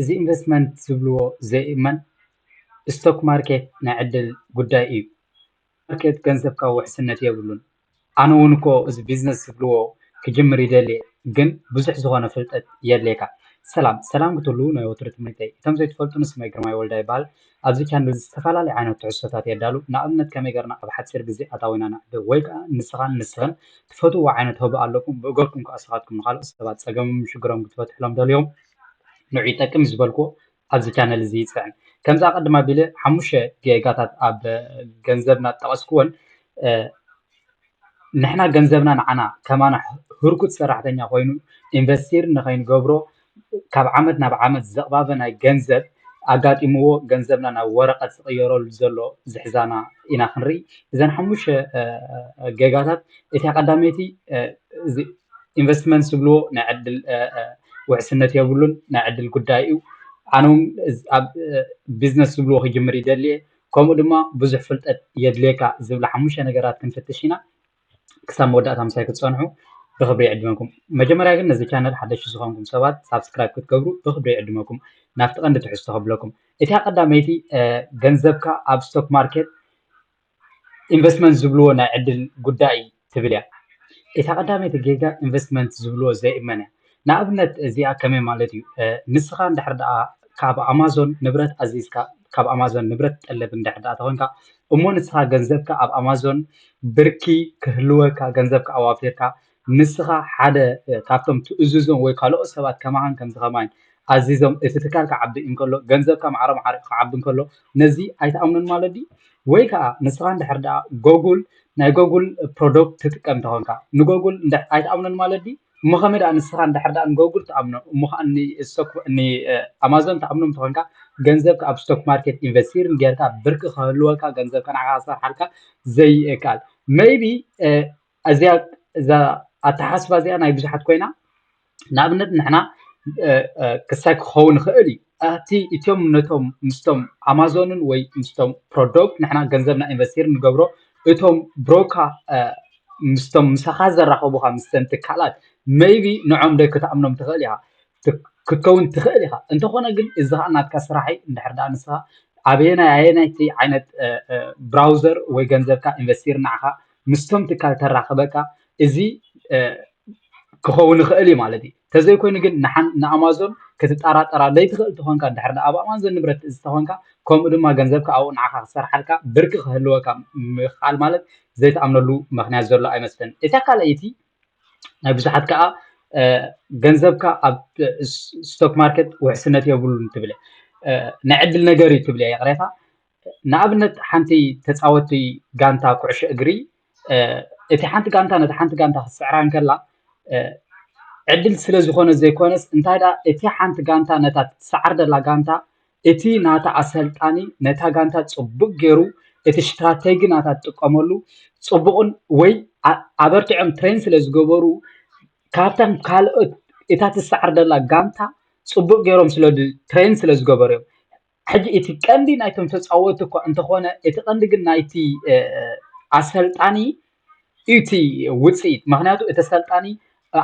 እዚ ኢንቨስትመንት ዝብልዎ ዘይእመን፣ ስቶክ ማርኬት ናይ ዕድል ጉዳይ እዩ። ማርኬት ገንዘብካ ውሕስነት የብሉን። ኣነ እውን እኮ እዚ ቢዝነስ ዝብልዎ ክጅምር ይደሊ፣ ግን ብዙሕ ዝኾነ ፍልጠት የድልየካ። ሰላም ሰላም ክትህሉ ናይ ወትሩ ትምህርተይ። እቶም ዘይትፈልጡኒ ስመይ ግርማይ ወልዳ ይበሃል። ኣብዚ ቻነል እዚ ዝተፈላለዩ ዓይነት ትሕዝቶታት የዳሉ። ንኣብነት ከመይ ገርና ኣብ ሓፂር ግዜ ኣታዊና ነዕቢ ወይ ከዓ ንስኻን ንስኽን ትፈትዎ ዓይነት ህቦ ኣለኩም፣ ብእገርኩም ከዓ ንስኻትኩም ንካልኦት ሰባት ፀገሞም ሽግሮም ክትፈትሕሎም ደልዮም ንዑ ይጠቅም ዝበልኩዎ ኣብዚ ቻነል እዚ ይፅዕን። ከምዚ ኣቐድም ኣቢለ ሓሙሽተ ጌጋታት ኣብ ገንዘብና ጠቐስኩወን። ንሕና ገንዘብና ንዓና ከማና ህርኩት ሰራሕተኛ ኮይኑ ኢንቨስቲር ንኸይንገብሮ ካብ ዓመት ናብ ዓመት ዘቕባበ ናይ ገንዘብ ኣጋጢምዎ ገንዘብና ናብ ወረቐት ዝቕየረሉ ዘሎ ዝሕዛና ኢና ክንርኢ። እዘን ሓሙሽተ ጌጋታት እቲያ ቀዳመይቲ ኢንቨስትመንት ዝብልዎ ናይ ዕድል ውሕስነት የብሉን፣ ናይ ዕድል ጉዳይ እዩ። ኣነ እውን ኣብ ቢዝነስ ዝብልዎ ክጅምር ይደልየ፣ ከምኡ ድማ ብዙሕ ፍልጠት የድልየካ ዝብላ ሓሙሽተ ነገራት ክንፍትሽ ኢና። ክሳብ መወዳእታ ምሳይ ክትፀንሑ ብክብሪ ይዕድመኩም። መጀመርያ ግን ነዚ ቻነል ሓደሽቲ ዝኾንኩም ሰባት ሳብስክራይብ ክትገብሩ ብክብሪ ይዕድመኩም። ናብቲ ቀንዲ ትሕዝቶ ከብለኩም። እቲያ ቀዳመይቲ ገንዘብካ ኣብ ስቶክ ማርኬት ኢንቨስትመንት ዝብልዎ ናይ ዕድል ጉዳይ ትብል እያ። እታ ቀዳመይቲ ጌጋ ኢንቨስትመንት ዝብልዎ ዘይእመን እያ። ንኣብነት እዚኣ ከመይ ማለት እዩ? ንስኻ እንድሕር ደኣ ካብ ኣማዞን ንብረት ኣዚዝካ፣ ካብ ኣማዞን ንብረት ትጠልብ እንድሕር ደኣ ተኾንካ፣ እሞ ንስኻ ገንዘብካ ኣብ ኣማዞን ብርኪ ክህልወካ፣ ገንዘብካ ኣዋፊርካ፣ ንስኻ ሓደ ካብቶም ትእዝዞም ወይ ካልኦት ሰባት ከማኻን ከምዚ ከማይን ኣዚዞም እቲ ትካል ክዓቢ እንከሎ፣ ገንዘብካ ማዕረ ማዕረ ክዓቢ እንከሎ፣ ነዚ ኣይትኣምኖን ማለት ድዩ? ወይ ከዓ ንስኻ እንድሕር ደኣ ጎጉል ናይ ጎጉል ፕሮዶክት ትጥቀም ተኾንካ ንጎጉል ኣይትኣምኖን ማለት ድዩ? እሞ ከመይ ደኣ ንስኻ እንድሕር ደኣ ንጎጉል ትኣምኖ እሞ ከዓ ኣማዞን ትኣምኖም ተኾንካ ገንዘብካ ኣብ ስቶክ ማርኬት ኢንቨስቲር ጌርካ ብርኪ ክህልወካ ገንዘብካ ንዓኻ ክሰርሓልካ ዘይከኣል maybe እዚኣ እዛ ኣተሓስባ እዚኣ ናይ ብዙሓት ኮይና ንኣብነት ንሕና ክሳይ ክኸውን ይኽእል እዩ ኣቲ እትዮም ነቶም ምስቶም ኣማዞንን ወይ ምስቶም ፕሮዶክት ንሕና ገንዘብና ኢንቨስቲር ንገብሮ እቶም ብሮካ ምስቶም ምሳኻ ዘራኸቡኻ ምስተን ትካላት maybe ንዖም ዶ ክትኣምኖም ትኽእል ኢኻ ክትከውን ትኽእል ኢኻ እንተኾነ ግን እዚ ከዓ ናትካ ስራሕ እዩ እንድሕር ደኣ ንስኻ ኣበየናይ ኣየናይቲ ዓይነት ብራውዘር ወይ ገንዘብካ ኢንቨስቲር ንዓኻ ምስቶም ትካል ተራኽበካ እዚ ክኸውን ይኽእል እዩ ማለት እዩ። ተዘይኮይኑ ግን ንኣማዞን ክትጠራጠራ ዘይትኽእል ተኾንካ እንድሕር ኣብ ኣማዞን ንብረት እዚ ተኾንካ ከምኡ ድማ ገንዘብካ ኣብኡ ንዓኻ ክሰርሓልካ ብርኪ ክህልወካ ምኽኣል ማለት ዘይትኣምነሉ ምኽንያት ዘሎ ኣይመስለን። እታ ካልኣይቲ ናይ ብዙሓት ከዓ ገንዘብካ ኣብ ስቶክ ማርኬት ውሕስነት የብሉን ትብል ናይ ዕድል ነገር እዩ ትብል ይቕሬታ ንኣብነት ሓንቲ ተፃወቲ ጋንታ ኩዕሾ እግሪ እቲ ሓንቲ ጋንታ ነቲ ሓንቲ ጋንታ ክትስዕራ እንከላ ዕድል ስለ ዝኾነ ዘይኮነስ እንታይ ደኣ እቲ ሓንቲ ጋንታ ነታ ትሰዓር ደላ ጋንታ እቲ ናታ ኣሰልጣኒ ነታ ጋንታ ፅቡቅ ገይሩ እቲ ስትራቴጂ ናታ ትጥቀመሉ ፅቡቅን ወይ ኣበርቲዖም ትሬን ስለ ዝገበሩ ካብቶም ካልኦት እታ ትሰዓር ደላ ጋንታ ፅቡቅ ገይሮም ስለ ትሬን ስለ ዝገበሩ እዮም ሕጂ እቲ ቀንዲ ናይቶም ተፃወቲ እኳ እንተኾነ እቲ ቀንዲ ግን ናይቲ ኣሰልጣኒ እቲ ውፅኢት ምክንያቱ እቲ ኣሰልጣኒ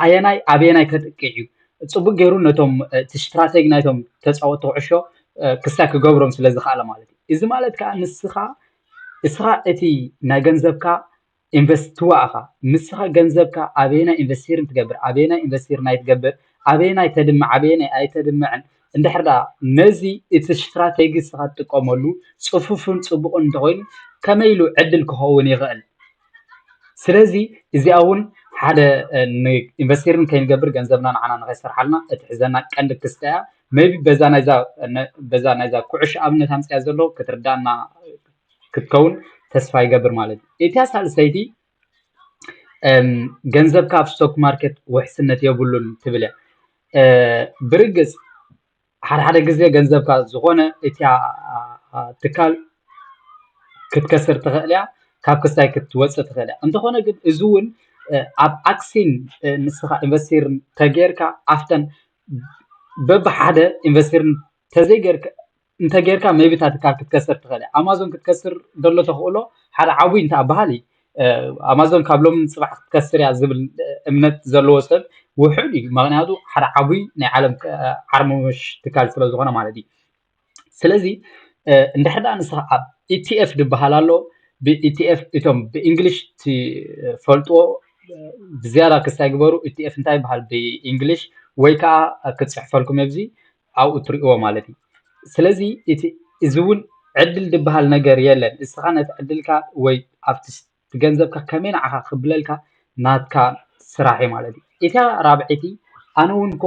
ኣየናይ ኣበየናይ ከጥቅዕ እዩ ፅቡቅ ገይሩ ነቶም እቲ ስትራቴጂ ናይቶም ተፃወቲ ኩዕሾ ክሳይ ክገብሮም ስለ ዝኽኣለ ማለት እዩ እዚ ማለት ከዓ ንስኻ እስኻ እቲ ናይ ገንዘብካ ኢንቨስት ትዋእኻ ንስኻ ገንዘብካ ኣበየናይ ኢንቨስቲርን ትገብር ኣበየናይ ኢንቨስቲር ናይ ትገብር ኣበየናይ ተድምዕ ኣበየናይ ኣይተድምዕን እንድሕር ደኣ ነዚ እቲ ስትራቴጂ እስኻ ትጥቀመሉ ፅፉፍን ፅቡቕን እንተኾይኑ ከመይ ኢሉ ዕድል ክኸውን ይኽእል ስለዚ እዚኣ እውን ሓደ ኢንቨስቲርን ከይንገብር ገንዘብና ንዓና ንኸይሰርሓልና እቲ ሕዘና ቀንዲ ክስተ እያ maybe በዛ ናይዛ በዛ ናይዛ ኩዕሾ ኣብነት ኣምፅያ ዘሎ ክትርዳና ክትከውን ተስፋ ይገብር ማለት እዩ። እታ ሳልሰይቲ ገንዘብካ ኣብ ስቶክ ማርኬት ውሕስነት የብሉን ትብል እያ። ብርግፅ ሓደ ሓደ ግዜ ገንዘብካ ዝኾነ እቲያ ትካል ክትከስር ትኽእል እያ፣ ካብ ክስታይ ክትወፅእ ትኽእል እያ። እንተኾነ ግን እዚ እውን ኣብ ኣክሲን ንስኻ ኢንቨስቲር እንተጌርካ ኣብተን በብሓደ ኢንቨስቲር እንተዘይጌርካ እንተጌርካ maybe እታ ትካል ክትከስር ትኽእል እያ ኣማዞን ክትከስር ዘሎ ተኽእሎ ሓደ ዓብይ እንተ ኣበሃል እዩ ኣማዞን ካብ ሎሚ ንፅባሕ ክትከስር እያ ዝብል እምነት ዘለዎ ሰብ ውሑድ እዩ። ምክንያቱ ሓደ ዓብይ ናይ ዓለም ዓርሞሽ ትካል ስለ ዝኾነ ማለት እዩ። ስለዚ እንድሕር ደኣ ንስኻ ኣብ ኢቲኤፍ ዝበሃል ኣሎ፣ ብኢቲኤፍ እቶም ብእንግሊሽ ትፈልጥዎ ብዝያዳ ክስታይ ግበሩ። ኢቲኤፍ እንታይ ይበሃል ብእንግሊሽ? ወይ ከዓ ክፅሕፈልኩም ኣብዚ ኣብኡ ትሪእዎ ማለት እዩ። ስለዚ እቲ እዚ እውን ዕድል ዝበሃል ነገር የለን። እስኻ ነቲ ዕድልካ ወይ ኣብቲ ስ- እቲ ገንዘብካ ከመይ ንዓኻ ክብለልካ ናትካ ስራሕ እዩ ማለት እዩ። እታ ራብዐይቲ ኣነ እውን ኮ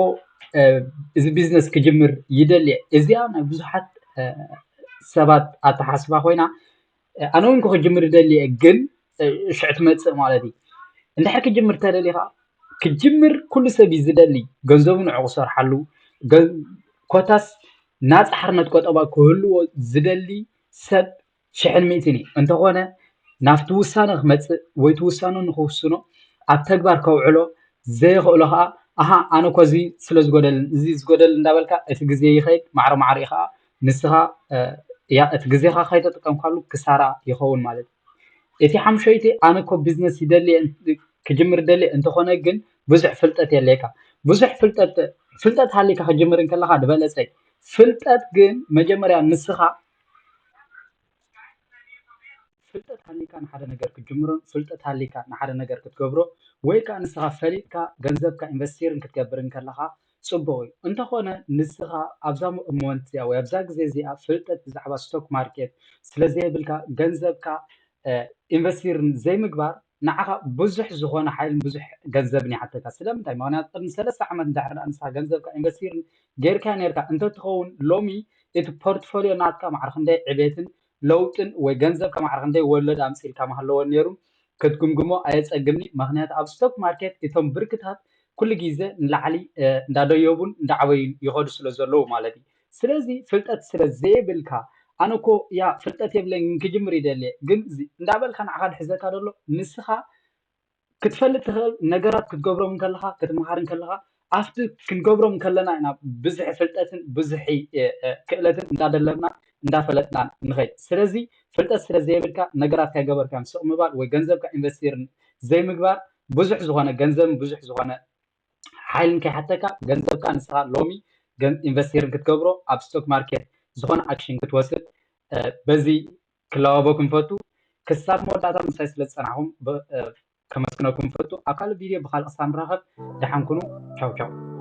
እዚ ቢዝነስ ክጅምር ይደሊ እየ። እዚኣ ናይ ብዙሓት ሰባት ኣተሓስባ ኮይና ኣነ እውን ክጅምር ይደሊ እየ ግን ሽዕ ትመፅእ ማለት እዩ። እንድሕር ክጅምር ተደሊኻ ክጅምር ኩሉ ሰብ እዩ ዝደሊ። ገንዘቡ ንዕኡ ክሰርሓሉ ኮታስ ናፃ ሓርነት ቆጠባ ክህልዎ ዝደሊ ሰብ ሽሕን ሚእትን እዩ። እንተኾነ ናብቲ ውሳነ ክመፅእ ወይ እቲ ውሳነ ንክውስኖ ኣብ ተግባር ከውዕሎ ዘየኽእሎ ከዓ ኣሃ ኣነ ኮ እዚ ስለ ዝጎደልን እዚ ዝጎደል እንዳበልካ እቲ ግዜ ይኸይድ ማዕረ ማዕሪኡ ከዓ ንስኻ እቲ ግዜኻ ከይተጠቀምካሉ ክሳራ ይኸውን ማለት እዩ። እቲ ሓምሸይቲ ኣነ ኮ ቢዝነስ ይደሊ ክጅምር ደሊ እንተኾነ ግን ብዙሕ ፍልጠት የድልየካ። ብዙሕ ፍልጠት ፍልጠት ሃሊካ ክጅምር እንከለካ ዝበለፀ ፍልጠት ግን መጀመርያ ንስኻ ፍልጠት ሃሊካ ንሓደ ነገር ክትጅምሮን ፍልጠት ሃሊካ ንሓደ ነገር ክትገብሮ ወይ ከዓ ንስኻ ፈሊጥካ ገንዘብካ ኢንቨስቲርን ክትገብር እንከለካ ፅቡቅ እዩ። እንተኾነ ንስኻ ኣብዛ ሞመንት እዚኣ ወይ ኣብዛ ግዜ እዚኣ ፍልጠት ብዛዕባ ስቶክ ማርኬት ስለዘየብልካ ገንዘብካ ኢንቨስቲርን ዘይምግባር ንዓኻ ብዙሕ ዝኾነ ሓይልን ብዙሕ ገንዘብን ይሓተካ። ስለምንታይ? ምክንያቱ ቅድሚ ሰለስተ ዓመት እንድሕር ደኣ ንስኻ ገንዘብካ ኢንቨስቲርን ጌርካ ኔርካ እንተትኸውን ሎሚ እቲ ፖርትፎሊዮ ናትካ ማዕረ ክንደይ ዕቤትን ለውጥን ወይ ገንዘብካ ማዕረ ክንደይ ወለድ ኣምፂልካ ምሃለዎ ነይሩ ክትግምግሞ ኣየፀግምኒ። ምክንያቱ ኣብ ስቶክ ማርኬት እቶም ብርክታት ኩሉ ግዜ ንላዕሊ እንዳደየቡን እንዳዓበዩን ይኸዱ ስለ ዘለዉ ማለት እዩ። ስለዚ ፍልጠት ስለ ዘይብልካ ኣነ እኮ ያ ፍልጠት የብለይን ክጅምር ይደሊ ግን እንዳበልካ ንዓኻ ድሕዘካ ደሎ ንስኻ ክትፈልጥ ትኽእል ነገራት ክትገብሮም እንከለኻ ክትመሃር እንከለኻ ኣብቲ ክንገብሮም ከለና ኢና ብዙሕ ፍልጠትን ብዙሕ ክእለትን እንዳደለብና እንዳፈለጥና ንኸይድ። ስለዚ ፍልጠት ስለ ዘይብልካ ነገራት ካይገበርካ ስቕ ምባል ወይ ገንዘብካ ኢንቨስቲርን ዘይምግባር ብዙሕ ዝኾነ ገንዘብን ብዙሕ ዝኾነ ሓይልን ከይሓተካ ገንዘብካ ንስኻ ሎሚ ኢንቨስቲርን ክትገብሮ ኣብ ስቶክ ማርኬት ዝኾነ ኣክሽን ክትወስድ በዚ ክላባበኩም ፈቱ። ክሳብ መወዳእታ ምሳይ ስለ ዝፀናሕኩም ከመስግነኩም ፈቱ። ኣብ ካልእ ቪድዮ ብካልእ ክሳብ ንራኸብ ደሓን ኩኑ። ቻው ቻው።